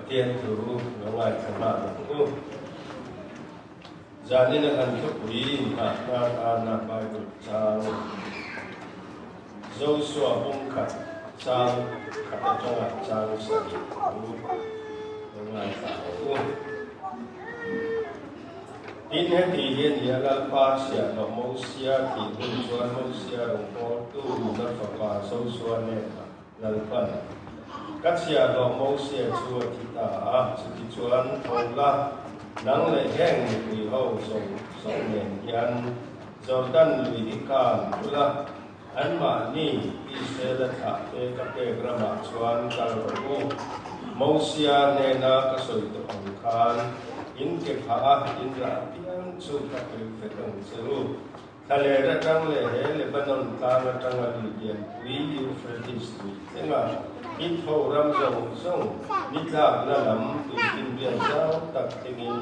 Pathian thu lo ngaithla nghal ang u. Zanin a kan thupui inngahna atana Bible chang Josua bung khat chang khat atanga chang sarih thu lo ngaithla ang u. Tin, heti hi a ni a, Lalpa chhiahhlawh Mosia thih hun chuan Mosia rawngbawltu Nuna fapa Josua hnenah Lalpan, Ka chhiahhlawh Mosia chu a thi ta a, chutichuan tho la, nang leh heng mipui ho zawng zawng nen hian Jordan lui hi kan ula, anmahni Israel-a thlahte ka pek ramah chuan kal rawh u. Mosia hnena ka sawi tawh ang khan in ke phah a, in rah apiang chu ka pe vek ang che u. Thlaler atang leh he Lebanon tlang atanga lui lianpui Euphrates lui thlenga Hit ho ram zawng zawng ni tlakna lam tuifinriat zau tak thlengin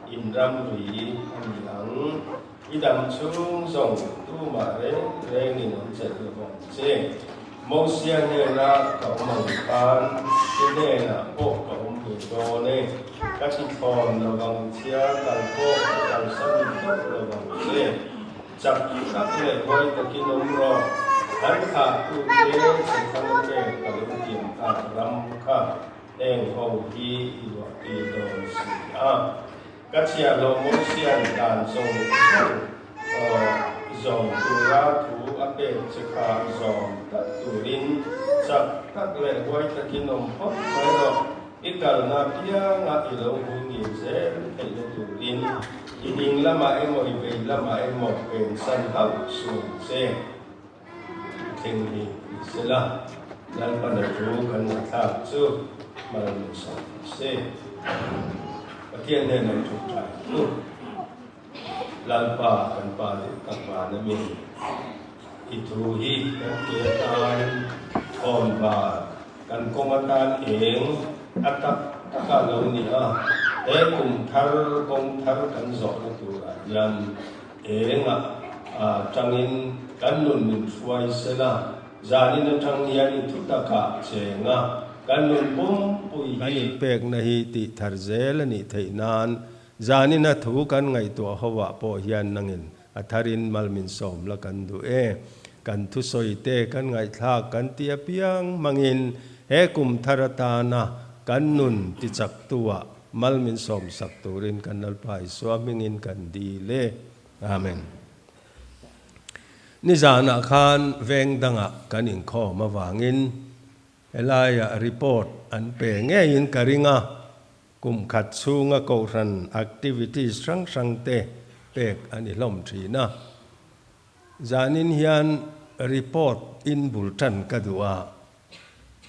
in ram lui a ni ang. I dam chhung zawng tumah reng rengin an chelh lo vang che. Mosia hnena ka awm ang khan i hnenah pawh ka awm ve dawn e. Ka ti thlawn lo vang chia, kal pawh ka kalsan tawp lo vang che. Chak tak leh huai takin awm rawh, an thlahtute che thang pek ka lo tiam tak ram kha heng ho hi i luahtir dawn si a. Ka chhiahhlawh Mosia'n dan zawng zawng zawm tura thu a pek che kha zawm tlat turin chak tak leh huai takin awm phawt mai rawh. I kalna pianga i lo hmu ngir zel theihna turin i ding lamah emaw i vei lamah emaw pensan hauh sual che. Thleng hi ni sela, Lalpana thu kan ngaihthlak chu hmal min sawm thei se. Pathian nen an thuk thlai chu Lalpa kan Pa duh tak van a mi. I thu hi kan ke atan thawn var, kan kawng atan eng a tak taka lo ni a, he kum thar kawng thar kan zawhna turah hian Engah atangin kan nun min hruai sela, zanin atang hian i thutakah chenga kan nun pumpui Kan inpekna hi tih thar zel a nih theih nan zanina thu kan ngaihtuah hoah pawh hian nangin a tharin mal min sawm la kan duh e. Kan thusawi te kan ngaihthlak kan ti apiang hmangin he kum thar atana kan nun tichaktuah Mal min sawm sak turin kan Lalpa Isua hmingin kan dil e. Amen. Nizanah khan veng dangah kan inkhawm avangin helaiah report an pe ngeiin ka ring a, kum khat chhunga kohhran activities hrang hrang te pek a ni hlawm thin a. Zanin hian report in bul tan ka duh a,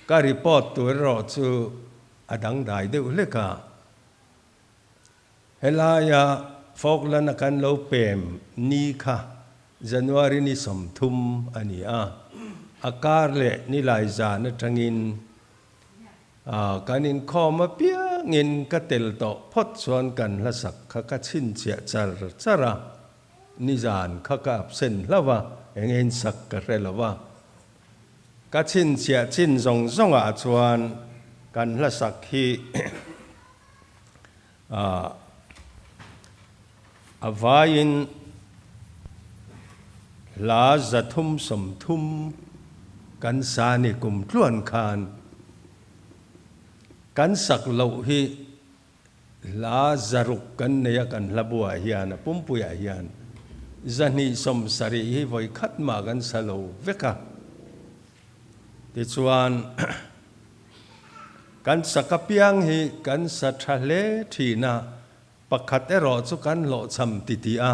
ka report tur erawh chu A dangdai deuh hlek a. Helaia Falkland a kan lo pem ni kha January ni 30 a ni a, a kar leh nilai zan atangin kan inkhawm apiangin ka tel tawh phawt chuan kan hlasak kha ka chhinchhiah char char a, nizan kha ka absent hlauh a, eng eng sak ka hre lo va. Ka chhinchhiah chin zawng zawngah chuan kan hlasak hi a vaiin hla 330 kan sa ni kum tluan khan kan sak loh hi hla 600 kan nei a kan hla buah hian a pumpuiah hian 270 hi vawi khat mah kan sa lo vek a. Tichuan kan sak apiang hi kan sa tha hle thin a, pakhat erawh chu kan hlawhchham ti tih a,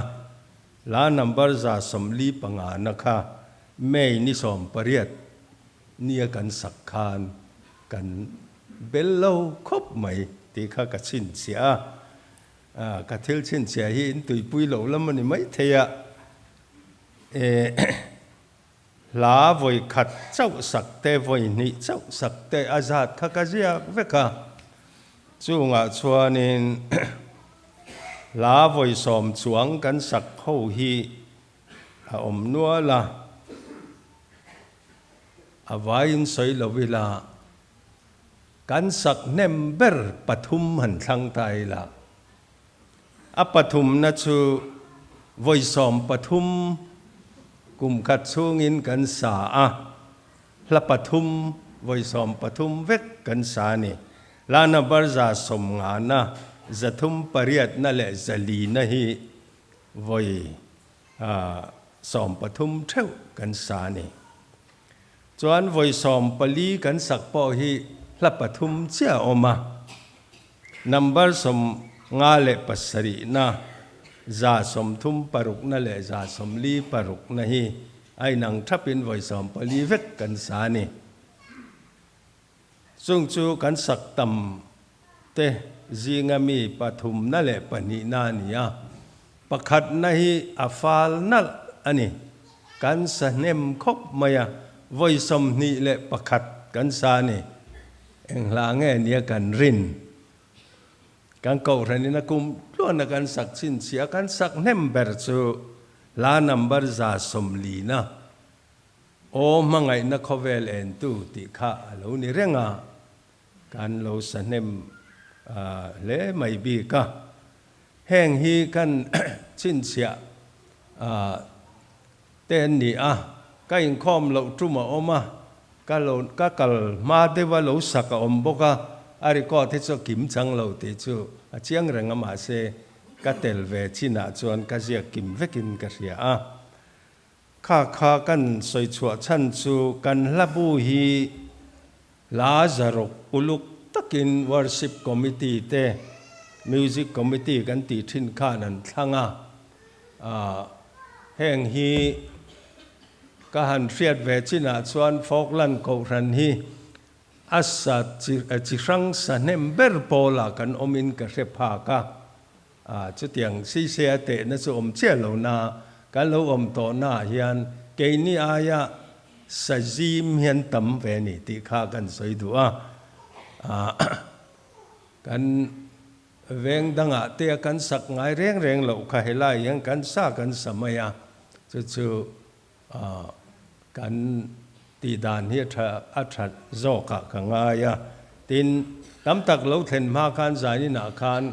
hla number 145 na kha May ni 18 nia kan sak khan kan bel lo khawp mai tih kha ka chhinchhiah a, ka thil chhinchhiah hi in tuipui loh lam a ni maithei a, hla vawi khat chauh sak te, vawi hnih chauh sak te a zat kha ka ziak vek a, chungah chuanin hla vawi 10 chuang kan sak ho hi a awm nual a. A vaiin sawi lo ila, Kan sak hnem ber pathum han thlang ta ila. A pathumna chu vawi 13 kum khat chhungin kan sa a, hla pathum vawi 13 vek kan sa a ni. Lana Barza 50na, 308na leh 400na hi vawi 13 theuh kan sa a ni. Chuan vawi 14 kan sak pawh hi hla pathum chiah a awm a. Number 57na, 136na leh 46na hi a inang thapin vawi 14 vek kan sa a ni. Chung chu kan sak tam te zinga mi pathumna leh pahnihna a ni a, pakhatna hi a fal nalh a ni. Kan sa hnem khawp mai a, vawi 21 kan sa a ni. Eng hla nge nia kan rin? Kan kohhranin a kum tluana kan sak chhinchhiah a, kan sak hnem ber chu hla number 140na. Aw hmangaihna khawvel entu tih kha a lo ni reng a, kan lo sa hnem hle mai bik a. Heng hi kan chhinchhiah te an ni a, ka inkhawm loh tum a awm a, ka lo ka kal hma deuh a lo sak a awm bawk a, a record hi chu a kim chang lo tih chu a chiang reng a, mahse ka tel ve chinah chuan ka ziak kim vekin ka hria a. Kha kha kan sawi chhuah chhan chu kan hla bu hi hla zaruk uluk takin Worship Committee te Music Committee kan tih thin khan an thlang a, heng hi ka han hriat ve chinah chuan Falkland Kohhran hi a sa chi hrang sa hnem ber pawlah kan awmin ka hre phak a. A, chutiang sise a tehna chu awm chiah lo na, kan lo awm tawh naah hian keini aia sazim hian tam ve a ni tih kha kan sawi duh a. A, kan veng dangah te a kan sak ngai reng reng loh kha helai hian kan sa kan sa mai a, chu chu a, kan tih dan hi a tha a tha zawkah ka ngai a. Tin, tam tak lo thlen hma khan zaninah khan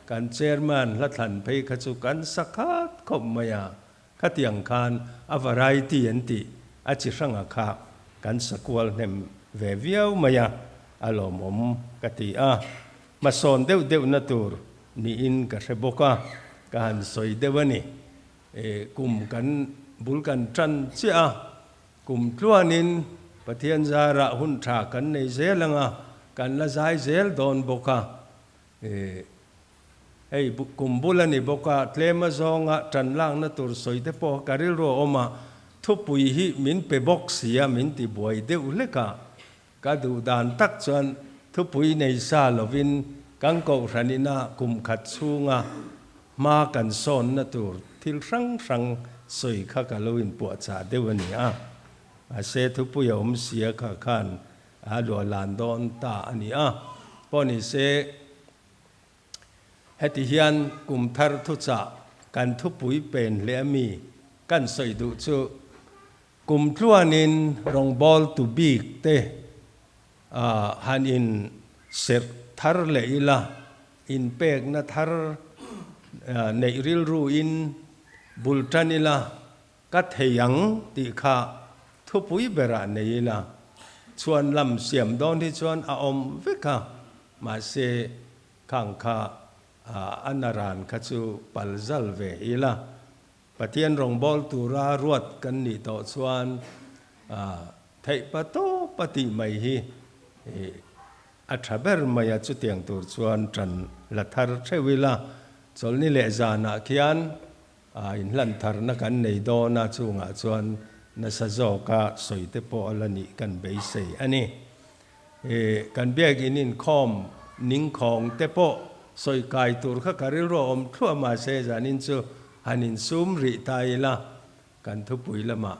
kan chairman hla thlan phei kha chu kan sa khat khawp mai a. Khatiang khan a variety an tih a chi hranga kha kan sa kual hnem ve viau mai a, a lawmawm ka ti a. Hmasawn deuh deuhna tur niin ka hre bawk a, ka han sawi deuh a ni. Kum kan bul kan tan chiah a, Kum tluanin Pathian zarah hun tha kan nei zel ang a, kan la zai zel dawn bawk a. Hei kum bul a ni bawk a, tlem azawnga tan lakna tur sawi te pawh ka rilru a awm a, thupui hi min pe bawk si a, min ti buai deuh hlek a. Ka duh dan tak chuan thupui nei sa lovin kan kohhran ina kum khat chhunga hma kan sawnna tur thil hrang hrang sawi kha ka lo inpuahchah deuh a ni a. Mahse thupui a awm sia kha khan a luahlan dawn ta a ni a. Pawh ni se heti hian kum thar thuchah kan thupui pen hle a mi kan sawi duh chu Kum tluanin rawngbawltu bik te han in serh thar leh ila, inpekna thar neih rilru in bul tan ila, ka thei ang tih kha thupui berah nei ila, chhuan lam siam dawn hi chuan a awm vek a, mahse khang kha a naran kha chu palzal ve ila. Pathian rawngbâwl tura ruat kan nih tawh chuan theih pa tawp a tih mai hi a tha ber mai a, chutiang tur chuan ṭan la thar theuh ila, chawlhni leh zanah khian inhlan tharna kan nei dawn a, chungah chuan nasa zawka sawi te pawh a la nih kan beisei a ni. Kan biakin inkhawm ningkhawng te pawh sawi kai tur kha ka rilru a awm thluah mahse zanin chu han insum rih ta ila, kan thupui lamah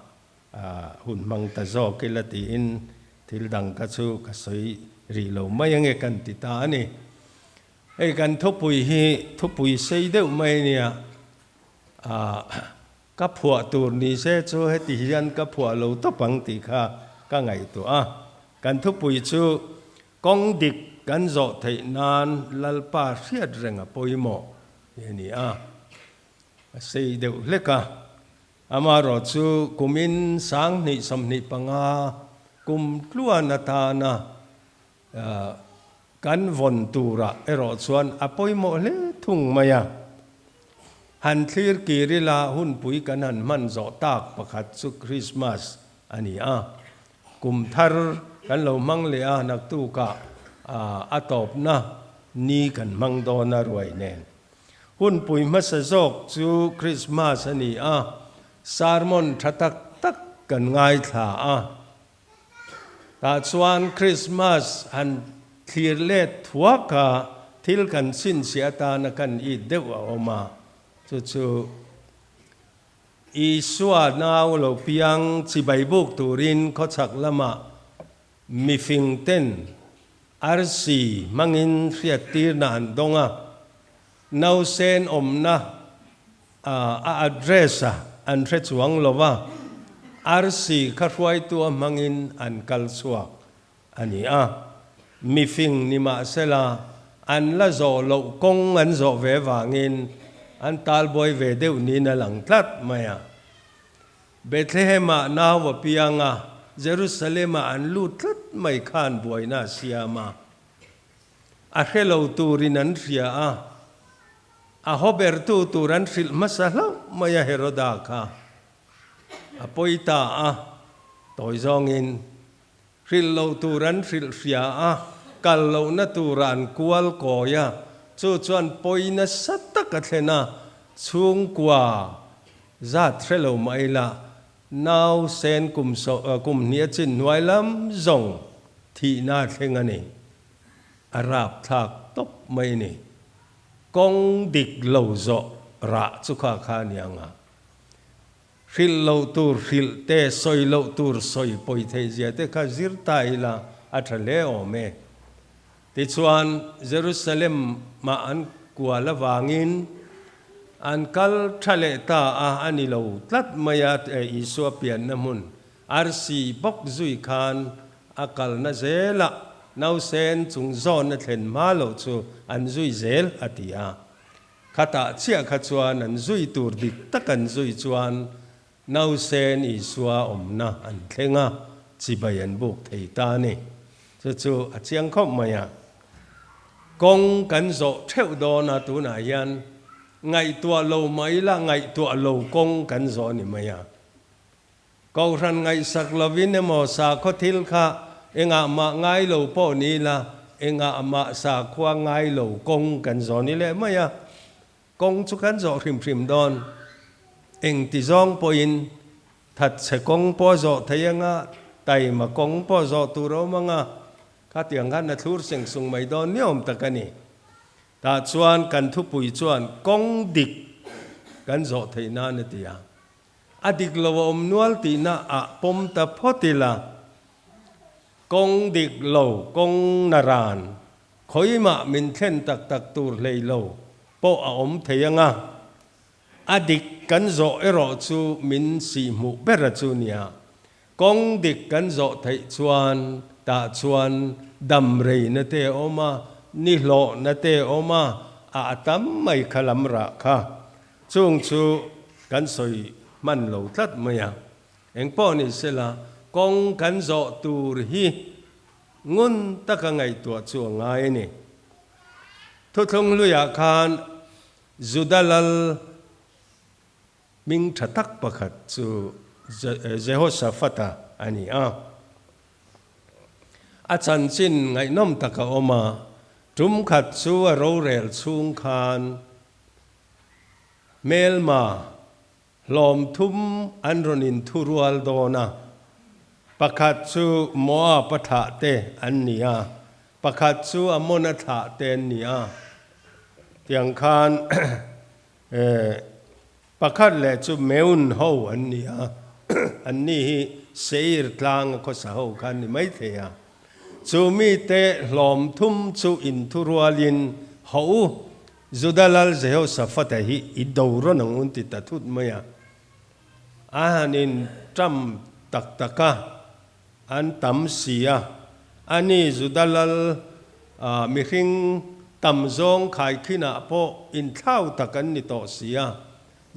hun hmang ta zawk ila tiin thil dang kha chu ka sawi rih lo mai ange kan ti ta a ni. Hei kan thupui hi thupui sei deuh mai a nia, Ka phuah tur ni se chu heti hian ka phuah lo tawp ang tih kha ka ngaihtuah a. Kan thupui chu kawng dik kan zawh theih nan Lalpa hriat reng a pawimawh hi a ni a, a sei deuh hlek a. Amaherawhchu kumin 2025 kum tluan atana kan vawn turah erawh chuan a pawimawh hle thung mai a. Han thlir kir ila hunpui kan han hman zawh tak pakhat chu Krismas a ni a. Kum thar kan lo hmang leh a, naktukah a tawpna ni kan hmang dawn a ruai nen. Hunpui hmasa zawk chu Krismas a ni a, sermon tha tak tak kan ngaithla a. Tah chuan Krismas han thlir let thuak a, thil kan chhinchhiah atana kan it deuh a awm a, chu chu Isua nau lo piang chibai buk turin khawchhak lamah mifing ten arsi hmangin hriattirna an dawng a, nausen awmna a address a an hre chuang lo va, arsi kha hruaitu a hmangin an kal chhuak a ni a. Mifing ni mahsela an la zawh loh kawng an zawh ve vangin an talbuai ve deuh niin a lang tlat mai a. Bethlehem-ah nau a piang a, Jerusalem-ah an lut tlat mai khan buaina a siam a. A hre lo turin an hria a, a haw bertu tur an hrilh hmasa hlauh mai a Heroda kha a pawi ta a, tawi zawngin hrilh loh tur an hrilh hria a, kal lohna turah an kual kawi a, chu chuan pawi nasa tak a thlen a, chhungkua zat hre lo mah ila nau sen kum kum hnih a chin hnuai lam zawng thihna a thleng a ni. A rapthlak tawp mai a ni. Kawng dik lo zawh rah chu kha kha a ni ang a. Hrilh loh tur hrilh te, sawi loh tur sawi pawi theih zia te kha zir ta ila a tha hle awm e. Tichuan, Jerusalem mah an kual avangin an kal tha leh ta a, a ni lo tlat mai a, Isua pianna hmun arsi bawk zui khan a kalna zelah nausen chung zawn a thlen hma loh chu an zui zel a ti a. Khatah chiah kha chuan an zui tur dik tak an zui chuan nausen Isua awmna an thleng a, chibai an buk thei ta a ni. Chu chu a chiang khawp mai a. Kawng kan zawh theuh dawn a tunah hian ngaihtuah lo mai la ngaihtuah lo kawng kan zawh a ni mai a. Kohhran ngaihsak lovin emaw sakhaw thil kha engah mah ngai lo pawh ni ila, engah mah sakhua ngai lo kawng kan zawh ni leh mai a, kawng chu kan zawh hrim hrim dawn. Engti zawng pawhin thatchhe kawng pawh a zawh thei anga, taima kawng pawh zawh tur a awm anga, khatiang khan a thlur seng sung mai dawn ni awm tak a ni. Tah chuan kan thupui chuan kawng dik kan zawh theih nan a ti a. A dik lo a awm nual tihna ah pawm ta phawt ila, kawng dik lo, kawng na ran, khawimah min thlen tak tak tur hlei lo pawh a awm thei ang a, a dik kan zawh erawh chu min sihhmuh ber a chu nia. Kawng dik kan zawh theih chuan tah chuan dam reina te a awm a, nihlawhna te a awm a, a tam mai kha lam rah kha. Chung chu kan sawi hman lo tlat mai a, engpawh ni sela kawng kan zawh tur hi ngun taka ngaihtuah chu a ngai a ni. Thuthlung hluiah khan Juda lal hming tha tak pakhat chu Jehoshaphat-a a ni a. A chanchin ngaihnawm tak a awm a, tum khat chu a rorel chhung khan Hmelma hlawm thum an rawn inthurual dawn a, pakhat chu Moab-a thlah te an ni a, pakhat chu Ammon-a thlah te an ni a. Tiang khan pakhat leh chu Meun ho an ni a, anni hi Seir tlanga khawsa ho kha an ni maithei a. Chu mite hlawm thum chu inthurualin haw u Juda lal Jehoshaphat-a hi i do rawn ang un ti ta thut mai a. A han in ṭam tak tak a, an tam si a. Ani Juda lal Mihring tam zawng khaikhinah pawh inthlau tak an ni tawh si a,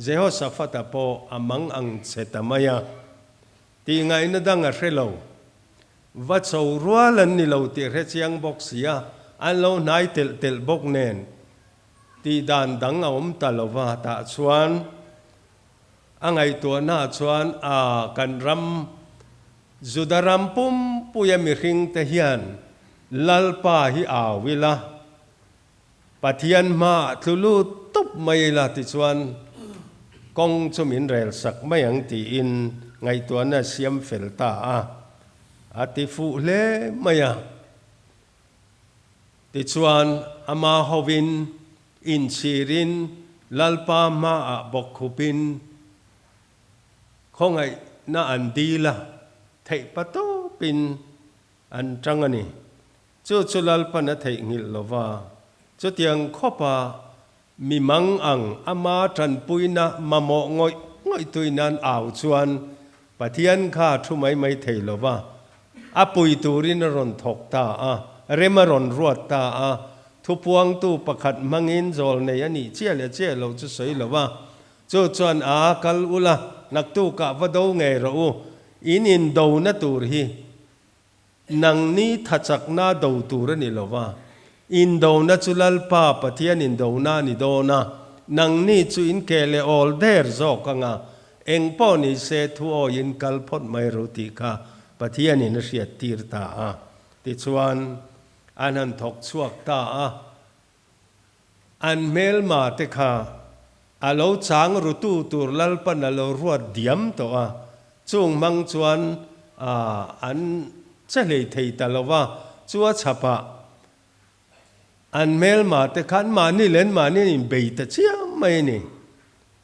Jehoshaphat-a pawh a mang ang che ta mai a. Tih ngaihna dang a hre lo. Va cho rual an ni lo tih hre chiang bawk si a, an lo hnai telh telh bawk nen tih dan dang a awm ta lo va, tah chuan a ngaihtuahna chuan a kan ram Juda ram pumpuia mihringte hian Lalpa hi au ila, Pathian hmaah tlu lut tup mai ila tichuan kawng chu min rel sak mai ang tiin ngaihtuahna siam fel ta a, a ti fuh hle mai a. Tichuan ama hovin inchhirin Lalpa hmaah bawkkhupin khawngaihna an dil a, theih patawpin an tang a ni. Chu chu Lalpan a theihnghilh lo va, chutiang khawpa mi mang ang ama tanpuina mamawh ngawih ngawih tui nan au chuan Pathian kha thu mai mai thei lo va, a pui turin a rawn thawk ta a, rem a rawn ruat ta a, thupuangtu pakhat hmangin zawl nei a nih chiah leh chiah loh chu sawi lo va, chu chuan a kal ula, naktukah va do ngei rawh u, in indona tur hi Nangni thachakna do tur a ni lo va, indona chu Lalpa Pathian indona a ni dawn a, nangni chu in ke leh awl der zawk anga eng pawh ni se thu awiin kal phawt mai ro tih kha Pathianin a hriat tir ta a. Tichuan, an han thawk chhuak ta a, an hmelma te kha a lo chang rutu tur Lalpan a lo ruat diam tawh a, chung hmang chuan an che hlei thei ta lo va, chu a chhapah an hmelma te kha an mahni leh an mahni an inbei ta chiam mai a ni.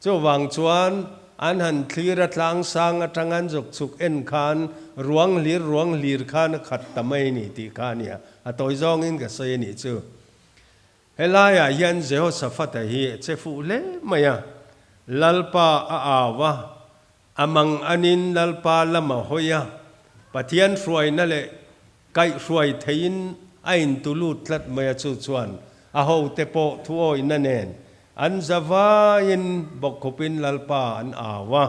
Chuvang chuan an han thlir a tlang sang atang an zuk chhuk en khan ruang hlir ruang hlir khan a khat ta mai a ni tih kha a nia, a tawi zawngin ka sawi a nih chu. Helaiah hian Jehoshaphat-a hi a che fuh hle mai a, Lalpa a au a, a mang anin Lalpa lam a hawi a, Pathian hruaina leh kaihhruai theiin a intu lut tlat mai a, chu chuan a hote pawh thuawihna nen an zavaiin bawkkhupin Lalpa an au a,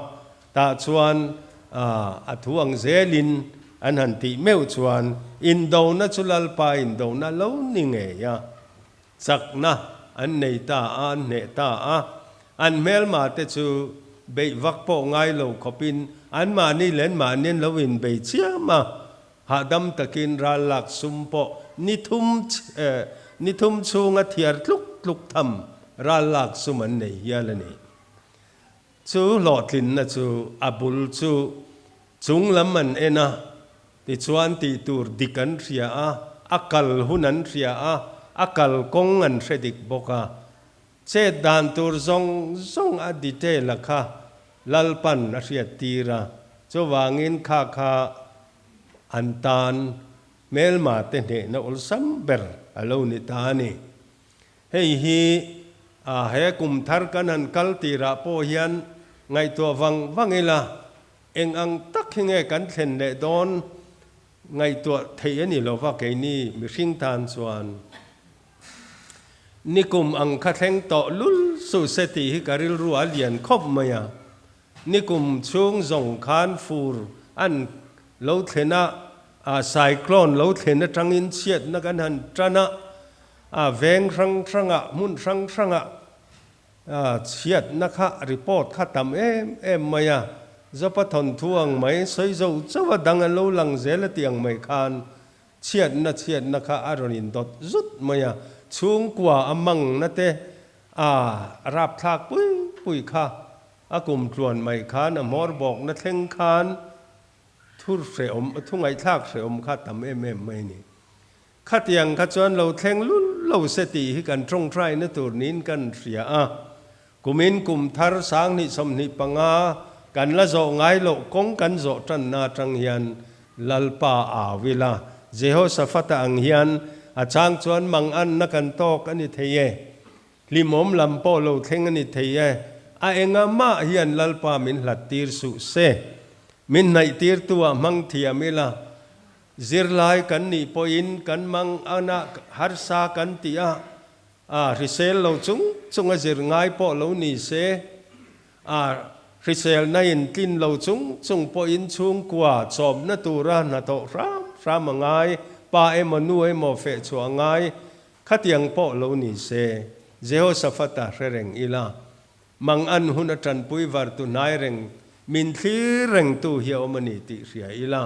Tah chuan a thu ang zelin an han tih meuh chuan indona chu Lalpa indona lo ni ngei a, chakna an nei ta a, an hneh ta a, an hmelma te chu beih vak pawh ngai lo khawpin anmahni leh anmahni an lo inbei chiam a, hahdam takin ral lak sum pawh ni thum ni thum chhunga thiar tluk tluk tham ral lak sum an nei hial a ni. Chu hlawhtlinna chu a bul chu chung lam an en a, tichuan tih tur dik an hria a, a kal hun an hria a, a kal kawng an hre dik bawk a. Chet dan tur zawng zawng a detail a kha Lalpan a hriat tir a, chuvangin kha kha an tan hmelma te hnehna awlsam ber a lo ni ta a ni. Hei hi a he kum thar kan han kal tirah pawh hian ngaihtuah vang vang ila, eng ang tak hi nge kan thlen leh dawn ngaihtuah theih a ni lova keini mihring tan chuan nikum ang kha thleng tawh lul suh se tih hi ka rilru a lian khawp mai a. Nikum chhung zawng khan fur an lo thlen a, cyclone lo thlen atangin chhiatna kan han tan a, A veng hrang hrangah, hmun hrang hrangah chhiatna kha report kha tam em em mai a, Zopa thawnthu ang mai, sawi zo chauh a dang an lo lang zel a tih ang mai khan chhiatna chhiatna kha a rawn indawt zut mai a, chhungkua a mangna te a rapthlak pui pui kha a kum tluan mai khan a hmawr bawkna thleng khan thu hrehawm, thu ngaihthlak hrehawm kha tam em em mai a ni. Khatiang kha chuan lo thleng lul lo se tih hi kan tawngtaina tur niin kan hria a. Kumin kum thar 2025 kan la zawh ngai loh kawng kan zawh tanna atang hian Lalpa au ila, Jehoshaphat-a ang hian a chang chuan manganna kan tawk a ni thei e. Hlimawm lam pawh lo thleng a ni thei e. A enga mah hian Lalpa min hlat tir suh se. Min hnaih tirtu ah hmang thiam ila. Zirlai kan nih pawhin kan mang ana harsa kan ti a, a hrisel lo chung chung a zir ngai pawh lo ni se, a hriselna in tlin lo chung chung pawhin chhungkua chawmna tura hnathawh hram hram a ngai, pa emaw nu emaw fehchhuah a ngai, khatiang pawh lo ni se, Jehoshaphat-a hre reng ila, mang an hun a tanpui vartu hnai reng min thlir rengtu hi a awm a ni tih hria ila.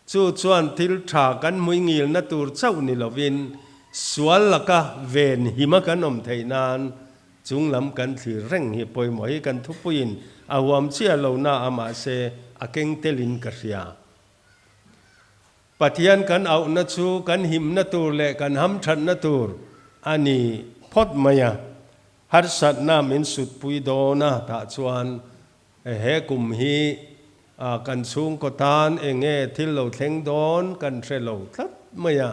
Chu chuan thil tha kan hmuingilna tur chauh ni lovin sual laka ven hima kan awm theih nan chung lam kan thlir reng hi pawimawh hi kan thupuiin a huam chiah lo na a mahse a keng telin ka hria. Pathian kan auhna chu kan himna tur leh kan hamthatna tur a ni phawt mai a, harsatna min sutpui dawn a tah chuan He kum hi kan chhungkaw tan eng nge thil lo thleng dawn kan hre lo tlat mai a,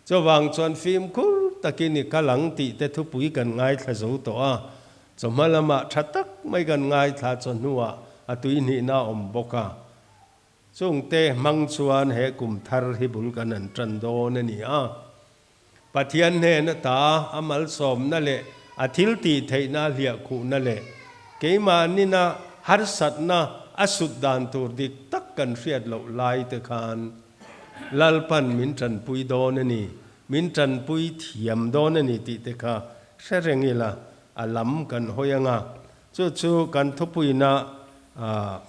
chuvang chuan fimkhur takin i kal ang tih te thupui kan ngaithla zo tawh a, chawhma lamah tha tak mai kan ngaithla chawhnuah a tuihnihna a awm bawk a, chungte hmang chuan he kum thar hi bul kan han tan dawn a ni a. Pathian hnen ata a malsawmna leh a thil tih theihna hliahkhuhna leh keimahnin-a harsatna a sut dan tur dik tak kan hriat loh lai te khan Lalpan min tanpui dawn a ni, min tanpui thiam dawn a ni tih te kha hre reng ila a lam kan hawi anga chu chu kan thupuina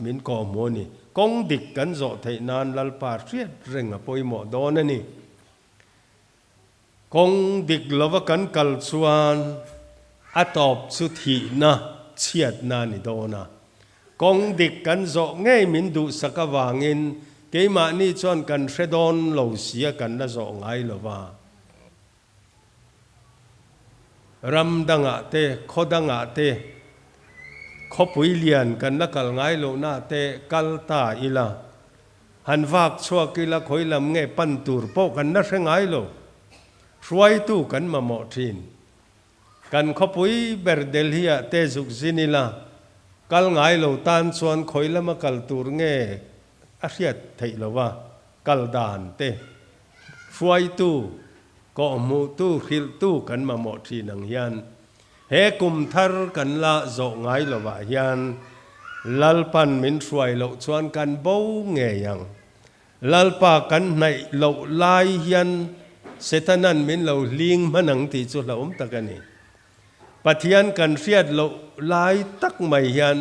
min kawhhmuh a ni. Kawng dik kan zawh theih nan Lalpa hriat reng a pawimawh dawn a ni. Kawng dik lova kan kal chuan a tawp chu thihna chhiatna a ni dawn a. Kawng dik kan zawh ngei min duhsak avangin keimahni chuan kan hre dawn lo sia kan la zawh ngai lova. Ram dangah te, khaw dangah te, khawpui lian kan la kal ngai lohna te kal ta ila. Han vak chhuak ila khawi lam nge pan tur pawh kan la hre ngai lo. Hruaitu kan mamawh thin. Kan khawpui ber Delhi ah te zuk zin ila kal ngai lo tan chuan khawi lama kal tur nge a hriat theih lo a, kal dan te hruaitu, kawhhmuhtu, hrilhtu kan mamawh thin ang hian He kum thar kan la zawh ngai lovah hian Lalpan min hruai loh chuan kan bo ngei ang. Lalpa kan hnaih loh lai hian Setanan min lo hling hman ang tih chu hlauhawm tak a ni. Pathian kan hriat loh lai tak mai hian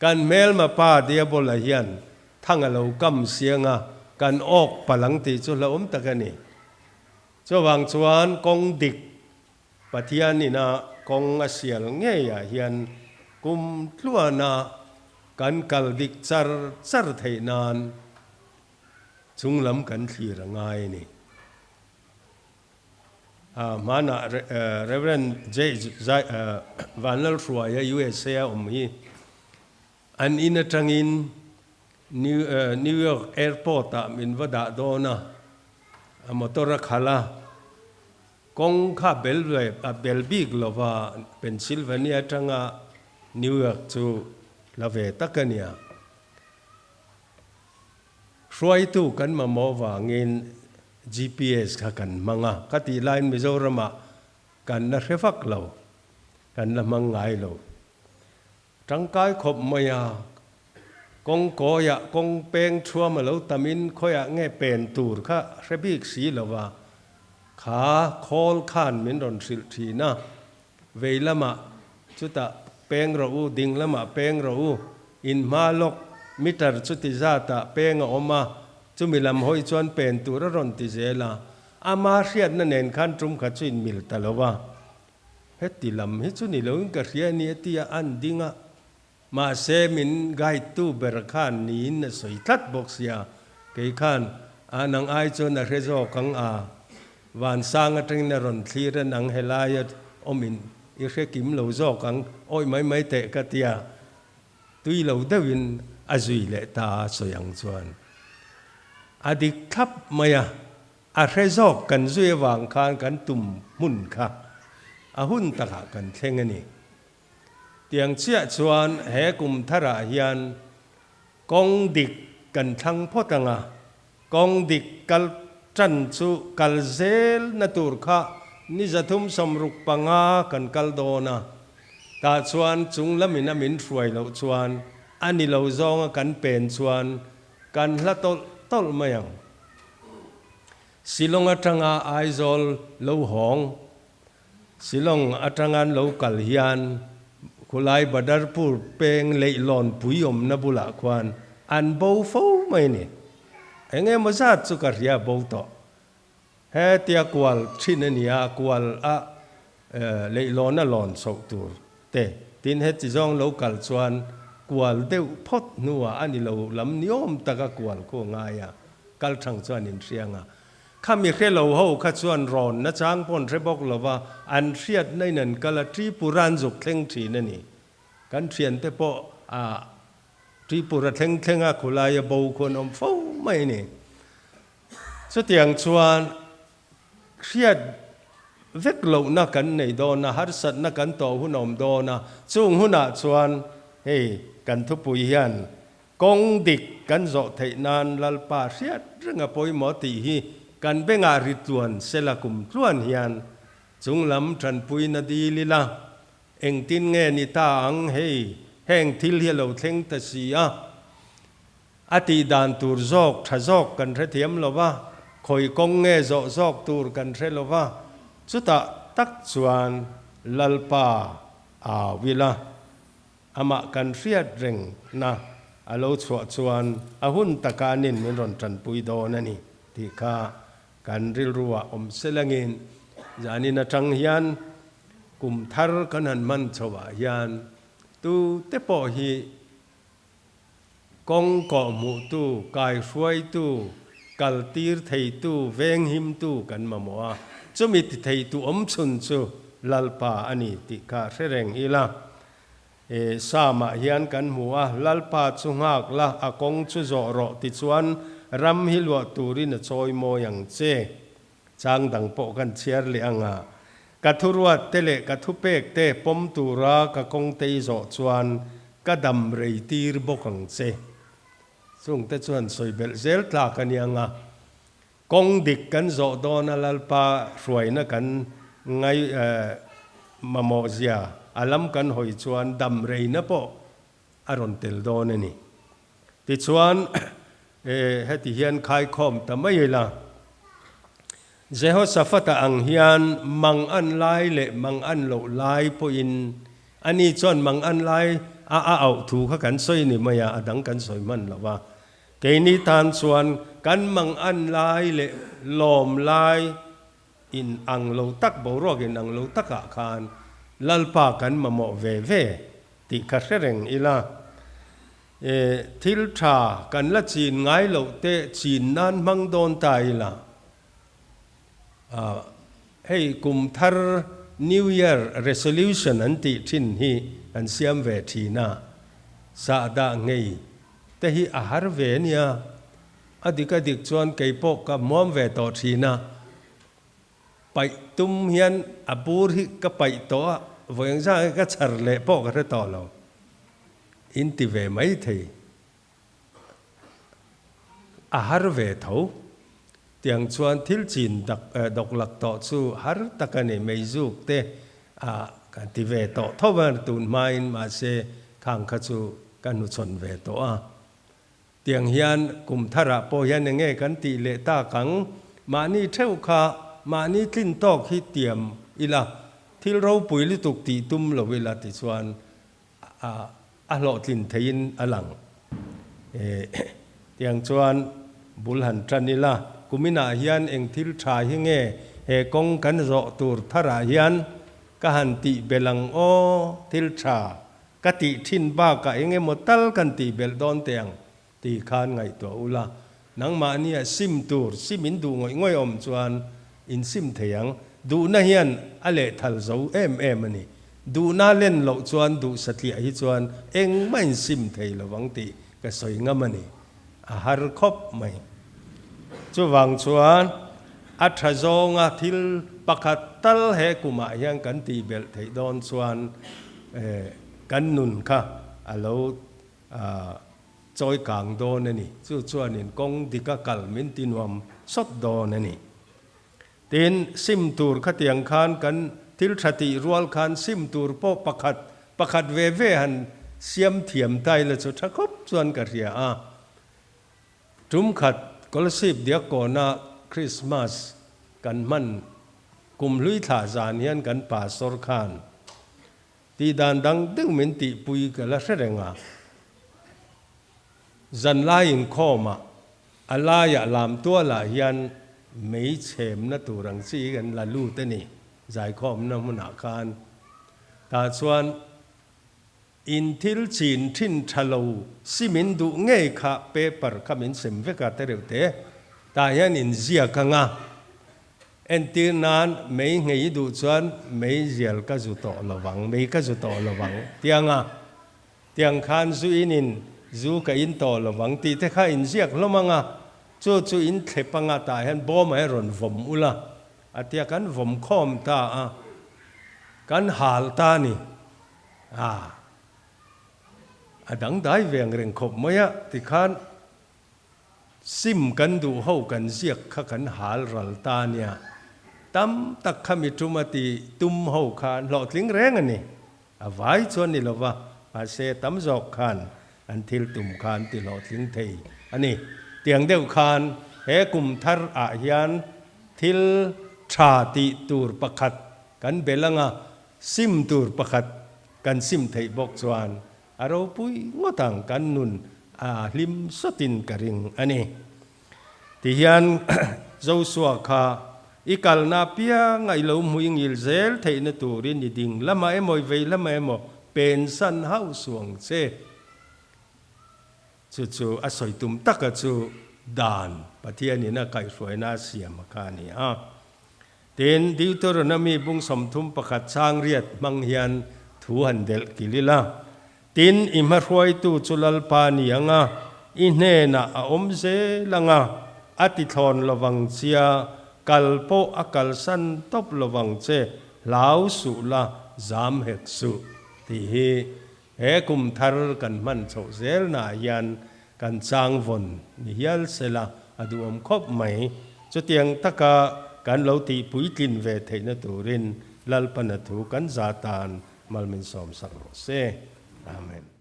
kan hmelma pa Diabola hian thang a lo kam siang a, kan awk palh ang tih chu hlauhawm tak a ni. Chuvang chuan kawng dik Pathian ina kawng a sial ngeiah hian kum tluana kan kal dik char char theih nan chunglam kan thlir a ngai a ni. Hmanah Rev. J. Vanlalhruaia USA a awm hi an in atangin New York Airport ah min va dah dawn a, a motor a khalh a, Kawng kha bel ve a bel bik lova Pennsylvania atanga New York chu la ve tak a nia. Hruaitu kan mamawh vangin GPS kha kan hmang a, ka tih laiin Mizoramah kan la hre vak lo, kan la hmang ngai lo. Tangkai khawp mai a, kawng kawiah kawng peng thuam a lo tamin khawiah nge pen tur kha hre bik si lo va, kha khawl khan min rawn hrilh thin a, vei lamah chutah peng rawh u, ding lamah peng rawh u, in hma lawk meter chuti zatah peng a awm a, chumi lam hawi chuan pen tur a rawn ti zel a, ama hriatna nen khan tum kha chu inmil ta lo va. Heti lam hi chu ni loin ka hria a ni a ti a, an ding a. Mahse min guide tu ber khan niin a sawi tlat bawk sia, kei khan a nang ai chuan a hre zawk ang a, vansang atangin a rawn thlir a nang helaia awmin i hre kim lo zawk ang, awi mai mai teh ka ti a, tui lo deuhin a zui leh ta a sawi ang chuan a dik thlap mai a. A hre zawk kan zui avang khan kan tum hmun kha a hun takah kan thleng a ni. Tiang chiah chuan he kum tharah hian kawng dik kan thlang phawt ang a. Kawng dik kal tan chu kal zel na tur kha ni 365 kan kal dawn a, tah chuan chung lamin a min hruai loh chuan a ni lo zawnga kan pen chuan kan hla tawlh tawlh mai ang. Shillong atanga Aizawl lo hawng, Shillong atangan lo kal hian khulai Badarpur peng leihlawn pui awmna bulah khuan an bo fo mai ni. Eng emaw zat chu ka hria bo tawh. Hetia kual thin a nia, kual a leihlawn a lawn chhoh tur te. Tin, heti zawng lo kal chuan kual deuh phawt hnuah a ni lo lam niawm taka kual khu a ngai a, kal thang chuan in hriang a. Khami hre lo ho kha chuan rawn nachang pawh an hre bawk lo va, an hriatna in an kal a, Tripura an zuk thleng thin a ni. Kan thiante pawh a Tripura thleng thleng a khulaia bo khu an awm fo mai a ni. Chutiang chuan hriat vek lohna kan nei dawn a, harsatna kan tawh hun a awm dawn a, chung hunah chuan hei kan thupui hian kawng dik kan zawh theih nan Lalpa hriat reng a pawimawh tih hi kan bengah ri tluan sela kum tluan hian chunglam tanpuina dil ila engtin nge ni ta ang hei heng thil hi a lo thleng ta si a. A tih dan tur zawk tha zawk kan hrethiam lo va, khawi kawng nge zawh zawk tur kan hre lo va, chutah tak chuan Lalpa au ila, amah kan hriat reng na a lo chhuah chuan a hun taka anin min rawn tanpui dawn a ni tih kha kan rilruah awm selangin zanin atang hian kum thar kan han hman chhoah hian tute pawh hi Kawng kawhhmuhtu, kaihruaitu, kaltir theitu, venghimtu kan mamawh a, chumi ti theitu awmchhun chu Lalpa a ni tih kha hre reng ila. E, Psalm-ah hian kan hmu a, Lalpa chu nghak la, a kawng chu zawh rawh tichuan ram hi luah turin a chawi mawi ang che. Chang dang pawh kan chhiar leh ang a, ka thuruat te leh ka thupek te pawm tura ka kawng te i zawh chuan ka dam rei tir bawk ang che. Chungte chuan sawi belh zel tlak a ni ang a, kawng dik kan zawh dawn a Lalpa hruaina kan ngai mamawh zia a lam kan hawi chuan dam reina pawh a rawn tel dawn a ni. Tichuan, heti hian khaikhawm ta mai ila, Jehoshaphat-a ang hian mang an lai leh mang an loh lai pawhin ani chuan mang an lai a a auh thu kha kan sawi ni mai a, a dang kan sawi hman lo va. Keini tan chuan kan mang an lai leh lawm lai in ang lo tak, boruak in ang lo takah khan Lalpa kan mamawh ve ve tih kha hre reng ila. E, thil tha kan la chin ngai loh te chin nan hmang dawn ta ila. A, hei kum thar New Year resolution an tih thin hi kan siam ve thin a, sahdah ngei te hi a har ve ania. A dik a dik chuan kei pawh ka hmuam ve tawh thin a, paih tum hian a bur hi ka paih tawh a, vawi engzah nge ka chhar leh pawh ka hre tawh lo. In ti ve mai thei. A har ve tho. Tiang chuan thil chin dak dawk lak tawh chu har tak a ni. Meizuk te a kan ti ve tawh tho a tun hmain mahse khang kha chu ka hnuchhawn ve tawh a. Tiang hian kum tharah pawh hian enge kan tih leh tak ang? Mahni theuh kha mahni tlin tawk hi tiam ila, thil ropui lutuk tih tum lo ila tichuan a hlawhtlin theiin a lang. Tiang chuan bul han tan ila, kuminah hian eng thil tha hi nge he kawng kan zawh tur tharah hian ka han tih belh ang aw, thil tha ka tih thin bakah eng emaw tal kan tih belh dawn teh ang tih khan ngaihtuah ula, nangmahnia sim tur, sim in duh ngawih ngawih awm chuan in sim thei ang. Duhna hian a lehthal zo em em a ni. Duhna len loh chuan duh satliah hi chuan engmah in sim thei lo vang tih ka sawi ngam a ni. A har khawp mai. Chuvang chuan a tha zawnga thil pakhat tal he kumah hian kan tih belh theih dawn chuan kan nun kha a lo. chawi kang dawn a ni. Chu chuanin kawng dika kal min ti nuam sawt dawn a ni. Tin, sim tur khatiang khan kan thil tha tih rual khan sim tur pawh pakhat pakhat ve ve han siam thiam ta ila chu tha khawp chuan ka hria a. Tum khat Kolasib Diakkawnah Krismas kan hman kum hlui thlah zan hian kan pastor khan tih dan dang deuh min tihpui ka la hre reng a. Zan lai inkhawmah a laiah lam tualah hian mei chhemna tur ang chi kan la lut a ni zaikhawmna hmunah khan. Tah chuan In thil chin thin tha lo si min duh ngei kha paper kha min sem vek a tereuh te. Tah hian in ziak ang a. Entir nan mei nghei i duh chuan mei zial ka zu tawh lo vang, mei ka zu tawh lo vang tiang a. Tiang khan zu in in zu ka in tawh lo vang tih te kha in ziak hlawm ang a. Chu chu in thlep ang a tah hian bawm ah hian rawn vawm ula a tia kan vawm khawm ta a. Kan hal ta a ni. A, a dangdai ve ang reng khawp mai a, tikhan sim kan duh ho kan ziak kha kan hal ral ta nia, tam tak kha mi tum a ti tum ho kha an hlawhtling reng a ni, a vai chuan ni lova, mahse tam zawk khan an thil tum kha an ti hlawhtling thei a ni. Tiang deuh khan he kum thar ah hian thil tha tih tur pakhat kan bel anga Sim tur pakhat kan sim theih bawk chuan a ropui ngawt ang kan nun a hlim sawtin ka ring a ni. Tihian Joshua kha i kalna apianga i lo hmui ngil zel theihna turin i ding lamah emaw i vei lamah emaw pensan hauh suang che. Chu chu a sawi tum taka chu dan Pathianin a kaihhruaina a siam a kha a ni a. Tin, Deuteronomy bung 31 chang riat hmang hian thu han delh kilh ila. Tin, i hmahruaitu chu Lalpa ni ang a, i hnenah a awm zel ang a, a tithlawn lovang chia, kal pawh a kalsan tawp lovang che, hlau suh la, zam hek suh, tih hi he kum thar kan hman chhoh zelnaah hian kan chang vawn ni hial sela a duhawm khawp mai. Chutiang taka kan lo tih puitlin ve theihna turin Lalpana thu kan za tan mal min sawmsak rawh se. Amen.